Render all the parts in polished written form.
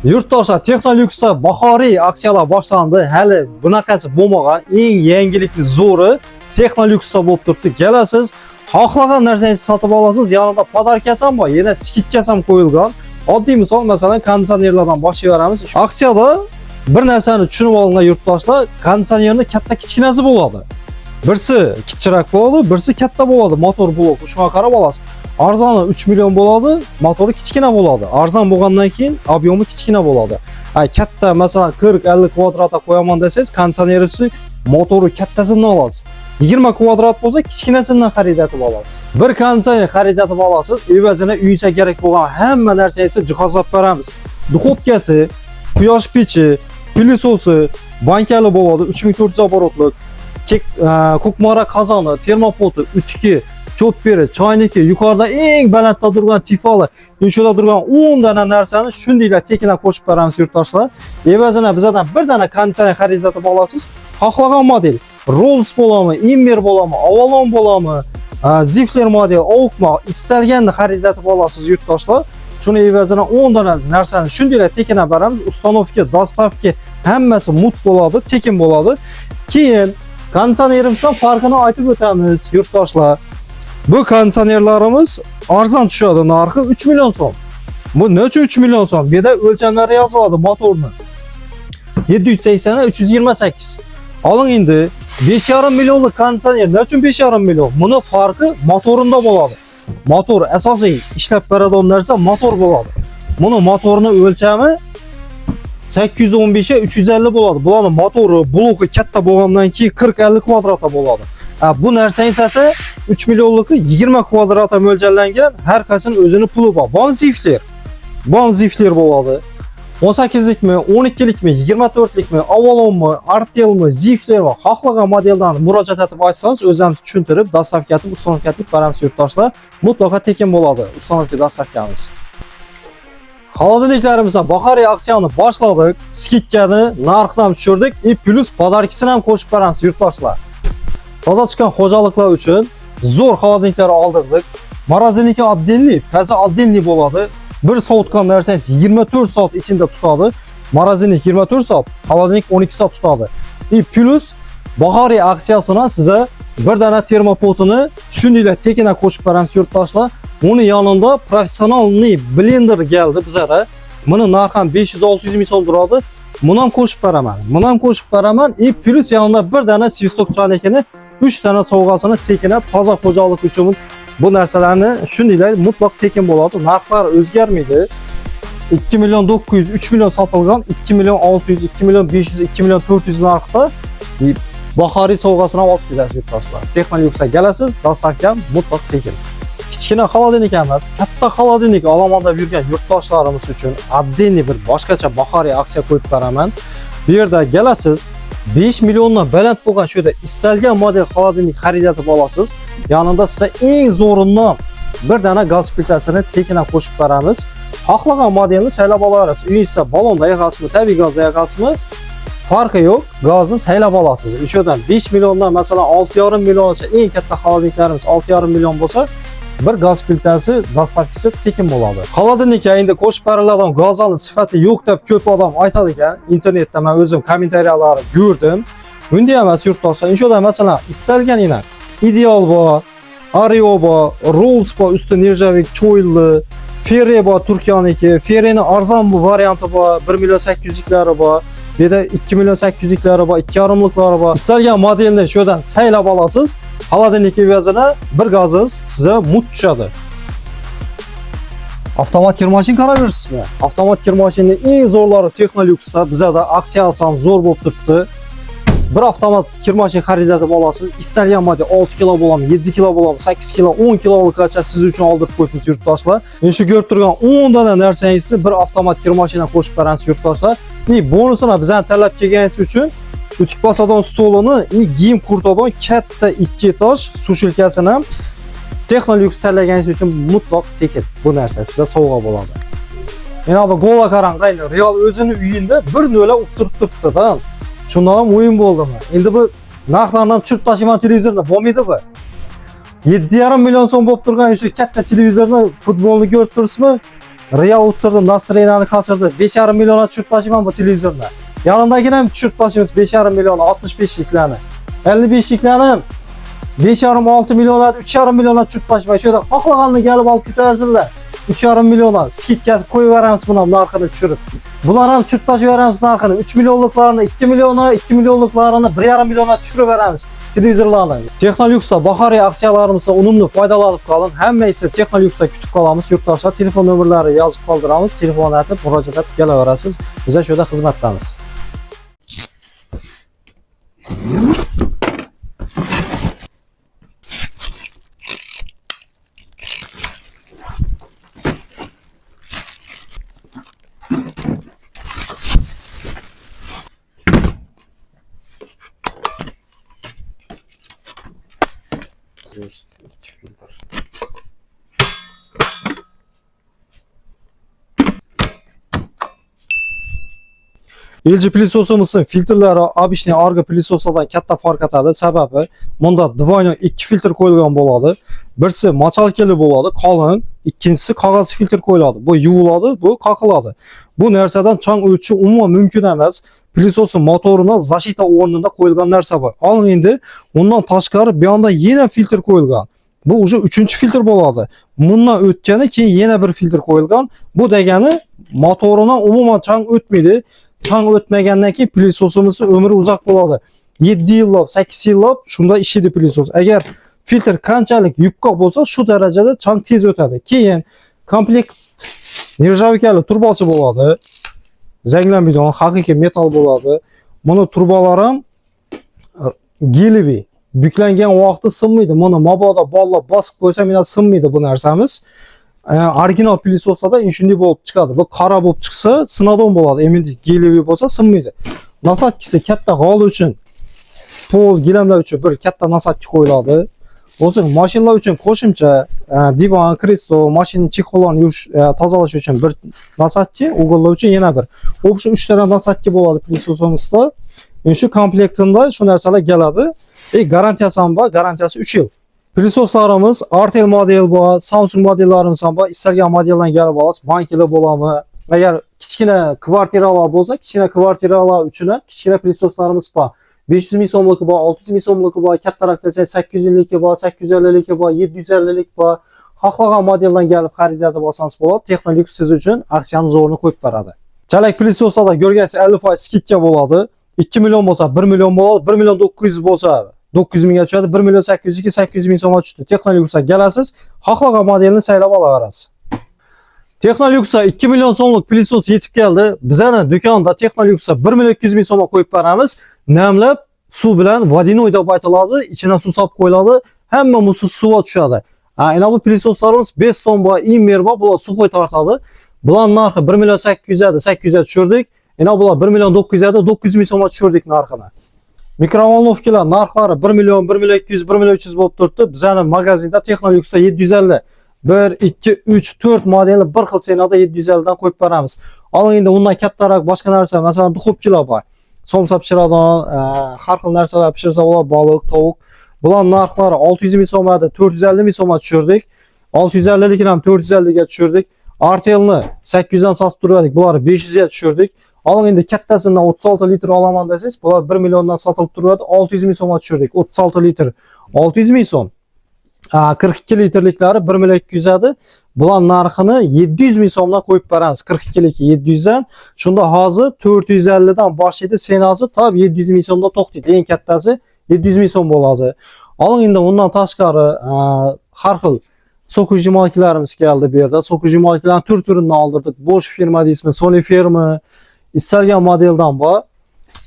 Yurtdoshlar, Texnolyuksda bahoriy aksiyalar boshlandi. Hali bunaqasi bo'lmagan. Eng yangilikni zo'ri Texnolyuksda bo'lib turibdi. Kelasiz, xohlagan narsangizni sotib olasiz. Yonida подарка si ham bor, yana скидка si ham qo'yilgan. Oddiy misol, masalan, konditsionerlardan boshlayveramiz. Aksiyada bir narsani tushunib olingan yurtdoshlar, konditsionerni katta kichkinasi bo'ladi. Birsi kichikroq bo'ladi, birsi katta bo'ladi. Motor bloki shunga qarab olasiz. Arzoni 3 million bo'ladi, motori kichkina bo'ladi. Arzon bo'lgandan keyin объем i kichkina bo'ladi. Ha, katta, masalan, 40-50 kvadratga qo'yaman desangiz, konditsionerisi motori kattasidan olasiz. 20 kvadrat bo'lsa, kichkinasidan xarid etib olasiz. Bir konditsioner xarid etib olasiz, evazini uyingizga kerak bo'lgan hamma narsangizni jihozlab beramiz. Духовка si, quyosh pechi, пылесос i, bankali bo'ladi, 3400 оборот lik, kek, kokmara qozoni, термопод i, утюг i, чоппер i, choyniki, yuqorida eng balandda turgan Tefali, shunda turgan 10 dona narsani shundaylar tekindan qo'shib beramiz yurtdoshlar. Evazini bizdan bir dona konditsioner xarid etib olasiz. Xohlagan model, Rolls bo'ladimi, Immer bo'ladimi, Avalon bo'ladimi, Zifler model, Aukma, istalganini xarid etib olasiz yurtdoshlar. Shuni evazini 10 dona narsani shundaylar tekindan beramiz. Установка, доставка hammasi мут bo'ladi, tekin bo'ladi. Keyin konditsionerimizdan farqini aytib o'tamiz yurtdoshlar. Bu konditsionerlarimiz arzon tushadi, narxi 3 million so'm. Bu nechun 3 million so'm? Bu yerda o'lchamlari yoziladi motorni. 780 328. Oling endi 5,5 millionlik konditsioner nechun 5,5 million? Buni farqi motorinda bo'ladi. Motor asosiy ishlab beradigan narsa motor bo'ladi. Buni motorini o'lchami 815 350 bo'ladi. Bularni motori, bloki katta bo'lgandan keyin 40-50 kvadratda bo'ladi. Ha, bu narsa esa 3 millionligi 20 kvadratga mo'ljallangan, har qaysini o'zini puli bor. Bon Zifler. Bon Zifler bo'ladi. 18likmi, 12likmi, 24likmi, Avalonmi, Artelmi, Ziflermi, xohlagan modeldan murojaat etib aytsangiz, o'zimiz tushuntirib, доставка etib, установка etib beramiz yurtdoshlar. Mutlaqo tekin bo'ladi установка доставка miz. Холодильник larimizdan bahoriy aksiyani boshladik. Скидка ni narxini ham tushirdik и плюс подарка sini ham qo'shib beramiz yurtdoshlar. Toza chiqqan xo'jaliklar uchun zo'r холодильник lar oldirdik. Морозильник i отдельный, pasi отдельный bo'ladi. Bir sovutgan narsangiz 24 soat ichida tutadi. Морозильник 24 soat, холодильник 12 soat tutadi. И плюс bahoriy aksiyasini size bir dana термопод ini shundaylar tekindan qo'shib beramiz yurtdoshlar. Uni yonida профессиональный blender keldi bizlara. Buni narxi ham 500-600 ming so'm turadi. Buni ham qo'shib beraman. Buni ham qo'shib beraman. И плюс yonida bir dana свисток choynikini 3 dana sovg'asini tekindan toza xo'jalik uchun bu narsalarni shundaylar mutlaq tekin bo'ladi. Narxlar o'zgarmaydi. 2 million 900, 3 million sotilgan 2 million 600, 2 million 500, 2 million 400 narxda bahoriy sovg'asini olib ketasiz yurtdoshlar. Texnolyuksga kelasiz, доставка mutlaq tekin. Kichkina холодильник emas, katta холодильник olaman deb yurgan yurtdoshlarimiz uchun отдельный bir boshqacha bahoriy aksiya qo'yib beraman. Bu yerda kelasiz, 5 milliondan baland bo'lgan shu yerda istalgan model холодильник xarid etib olasiz. Yonida size eng zo'ridan bir dana gaz plitasini tekindan qo'shib beramiz. Xohlagan modelni saylab olasiz. Uyingizda ballonda yoqasizmi, tabiiy gazda yoqasizmi? Farqi yo'q, gazni saylab olasiz. O'sha yerdan 5 milliondan masalan 6,5 milliongacha eng katta холодильник larimiz 6,5 million bo'lsa, bir gaz plitasi доставка si tekin bo'ladi. Холодильник endi qo'shib beriladigan gazlarning sifati yo'q deb ko'p odam aytadi ekan. Internetda men o'zim kommentariyalarni ko'rdim. Bunday emas yurtdoshlar. O'sha masalan istalganina Ideal bor, Ario bor, Rolls bor, usti нержавейка cho'yli, Ferre bor Turkiyaniki, Ferreni arzon bu varianti bor, 1 million 800liklari bor. Bu yerda 2 million 800liklari bor, 2,5liklari bor. Istalgan modelni shu yerdan saylab olasiz. Холодильник evazini bir gazingiz size мут tushadi. Avtomat kirmashin qaraversizmi? Avtomat kirmashinning eng zo'rlari Texnolyuksda bizada aksiya ham zo'r bo'lib turibdi. Bir avtomat kirmashin xarid etib olasiz. Istalgan model 6 kilo bo'ladimi, 7 kilo bo'ladimi, 8 kilo, 10 kilogacha siz uchun oldirib qo'yibmiz yurtdoshlar. Endi shu ko'rib turgan 10 dona narsangizni bir avtomat kirmashina qo'shib beramiz yurtdoshlar. И bonusini bizani tanlab kelganingiz uchun утюг bosadigan stolini и kiyim quritadigan katta 2 этаж сушилка sini ham Texnolyuks tanlaganingiz uchun mutlaq tekin. Bu narsa sizga sovg'a bo'ladi. Endi bu gola qarang, qayli Real o'zini uyida 1-0 o'tirib turibdi-da. Shundan ham o'yin bo'ldimi? Endi bu narxlarni ham tushirib tashlayman televizorda bo'lmaydi bu. 7,5 million so'm bo'lib turgan shu katta televizorni futbolni ko'rib turibsizmi? Real uttirdi, настроение ni qochirdi. 5,5 millionga tushirib tashlayman bu televizorni. Yanındakini ham tushirib tashlaymiz 5,5 million 65liklarni. 55liklarni ham 5,5-6 millionga, 3,5 millionga tushirib tashlayman. Shu yerda xohlaganini kelib olib ketarsizlar. 3,5 millionga скидка qo'yib beramiz buni ham narxini tushirib. Bular ham tushirib tashlayveramiz narxini. 3 millionliklarni 2 milliona, 2 millionliklarni 1,5 millionga tushirib beramiz televizorlarni. Texnoluxda bahoriy aksiyalarimizdan unumli foydalanib qolin. Hamma esa Texnoluxda kutib qolamiz. Yurtdoshlar, telefon nomerlari yozib qoldiramiz. Telefon etib murojaat etib kelaverasiz. Biz shu yerda xizmatdamiz. LG пылесос imizning filtrlari обычный Argo пылесос lardan katta farq atadi. Sababi bunda двойной 2 filtr qo'yilgan bo'ladi. Birisi мочалка li bo'ladi, qalin, ikkinchisi qog'oz filtr qo'yiladi. Bu yuviladi, bu qoqiladi. Bu narsadan chang o'tishi umuman mumkin emas. Пылесос motorini защита o'rnida qo'yilgan narsa bu. Alın endi undan tashqari bu yoqda yana filtr qo'yilgan. Bu уже 3-filtr bo'ladi. Bundan o'tgani keyin yana bir filtr qo'yilgan. Bu degani motoridan umuman chang o'tmaydi. Chang o'tmagandan keyin пылесос imiz umri uzoq bo'ladi. 7 yillab, 8 yillab shunda ishlaydi пылесос. Agar filtr qanchalik yupqa bo'lsa, shu darajada chang tez o'tadi. Keyin komplekt нержавейка li turbasi bo'ladi. Zanglanmaydigan haqiqiy metal bo'ladi. Buni turbalari ham гелевый. Buklangan vaqtda sinmaydi. Buni mabodo bolalar bosib qo'ysa, mana sinmaydi bu narsamiz. Original пылесос larda shunday bo'lib chiqadi. Bu qora bo'lib chiqsa, sinadon bo'ladi. Endi гелевый bo'lsa sinmaydi. Насадка si katta g'ol uchun, pol, gilamlar uchun bir katta насадка qo'yiladi. Bo'lsa mashinalar uchun qo'shimcha divan, kreslo, mashina чехол larni yuvish, tozalash uchun bir насадка, угол lar uchun yana bir. Общий 3 tane насадка bo'ladi пылесос imizda. Endi shu komplektida shu narsalar keladi. Garantiyasi ham bor, garantiyasi 3 yil. Пылесос larimiz Artel model bor, Samsung modellarimiz ham bor. Istalgan modeldan kelib olasiz. Bankili bo'ladimi? Agar kichkina kvartiralar bo'lsa, kichkina kvartiralar uchun ham kichkina пылесос larimiz bor. 500 ming so'mligi bor, 600 ming so'mligi bor, kattaroq desak 800 ligi bor, 850 ligi bor, 750 lik bor. Xohlagan modeldan kelib xarid etib olsangiz bo'ladi. Texnolux siz uchun aksiyani zo'rini qo'yib beradi. Chalak пылесос larda ko'rgansiz 50% скидка bo'ladi. 2 million bo'lsa 1 million bo'ladi, 1 million 900 bo'lsa 900 mingga tushadi, 1 million 802 800 ming so'mga tushdi. Texnoluxga kelasiz, xohlagan modelni saylab olaverasiz. Texnoluxga 2 million so'mlik пылесос yetib keldi. Bizani do'konda Texnoluxga 1 million 200 ming so'mga qo'yib beramiz. Namlab suv bilan водяной deb aytiladi, ichidan suv solib qo'yiladi, hamma musus suvga tushadi. Ha, ena bu пылесос larimiz Beston bor, Immer bor, bular сухой tortadi. Bular narxi 1 million 800 edi, 800 ga tushirdik. Ena bular 1 million 900 edi, 900 ming so'mga tushirdik narxini. Микроволновка lar narxlari 1 million, 1 million 200, 1 million 300 bo'lib turibdi. Bizani magazinda Texnoluxda 750 1, 2, 3, 4 modeli bir xil цена da 750 dan qo'yib beramiz. Oling endi undan kattaroq boshqa narsa, masalan, духовка lar bor. Somsa pishiradigan, har xil narsalar pishirsa bo'ladi, baliq, tovuq. Bular narxlari 600 ming so'm edi, 450 ming so'mga tushirdik. 650 likini ham 450 ga tushirdik. Artelni 800 dan sotib turgandik, bularni 500 ga tushirdik. Oling endi kattasidan 36 litr olaman desangiz, bular 1 milliondan sotilib turadi, 600 ming so'mga tushirdik. 36 litr 600 ming so'm. 42 litrliklari 1 million 200 edi. Bular narxini 700 ming so'mdan qo'yib beramiz. 42 liki 700 dan. Shunda hozir 450 dan boshlaydi, цена si tab 700 ming so'mda to'xtaydi. Eng kattasi 700 ming so'm bo'ladi. Oling endi undan tashqari har xil соковыжималка larimiz keldi bu yerda. Соковыжималка larning tur-turini oldirdik. Bosch firma deysizmi, Sony firma, istalgan modeldan bor.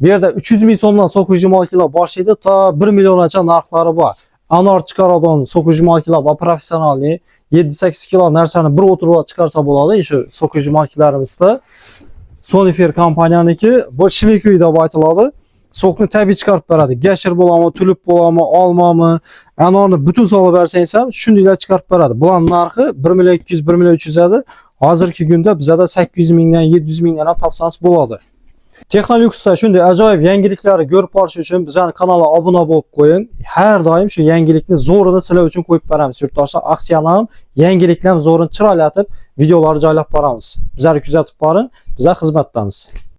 Bu yerda 300 ming so'mdan соковыжималка lar boshlaydi, ta 1 milliongacha narxlari bor. Anor chiqaradigan соковыжималка lar bor, профессиональный. 7-8 kilo narsani bir o'tirib chiqarsa bo'ladi. Shu соковыжималка larimizda Sonifer kompaniyaniki, bu шлейковый deb aytiladi. Сок ni tabiiy chiqarib beradi. Gashir bo'ladimi, tulib bo'ladimi, olmami, anorni butun solib bersangiz ham shundaylar chiqarib beradi. Bular narxi 1 million 200, 1 million 300 edi. Hozirgi kunda bizada 800 mingdan, 700 mingdan ham topsangiz bo'ladi. Texnoluxda shunday ajoyib yangiliklarni ko'rib borish uchun bizning kanalga obuna bo'lib qo'ying. Har doim shu yangilikni zo'rini sizlar uchun qo'yib beramiz. Yurtdoshlar, aksiyani ham, yangilikni ham zo'rini chiroylatib Videolarni joylab boramiz. Bizlarni kuzatib boring, bizlar xizmatdamiz.